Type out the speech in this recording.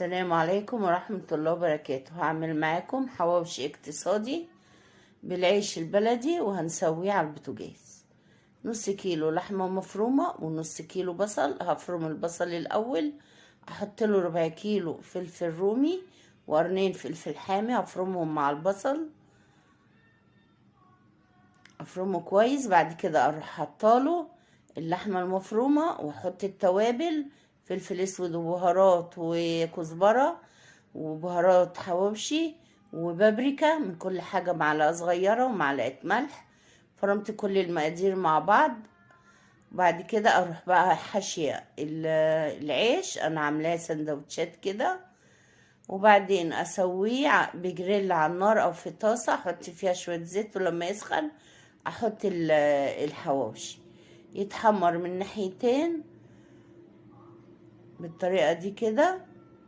السلام عليكم ورحمة الله وبركاته. هعمل معاكم حواوشي اقتصادي بالعيش البلدي وهنسويه على البوتاجاز. نص كيلو لحمة مفرومة ونص كيلو بصل. هفرم البصل الأول، أحط له ربع كيلو فلفل رومي وقرنين فلفل حامي، هفرمهم مع البصل، افرمه كويس. بعد كده اروح حاطاله اللحمة المفرومه واحط التوابل، فلفل اسود وبهارات وكزبره وبهارات حواوشي وبابريكا، من كل حاجة معلقه صغيرة ومعلقة ملح. فرمت كل المقادير مع بعض. بعد كده اروح بقى حاشية العيش، انا عاملاه سندوتشات كده، وبعدين اسويه بجريل على النار او في طاسه، احط فيها شوية زيت، ولما يسخن احط الحواوشي يتحمر من ناحيتين بالطريقة دي كده.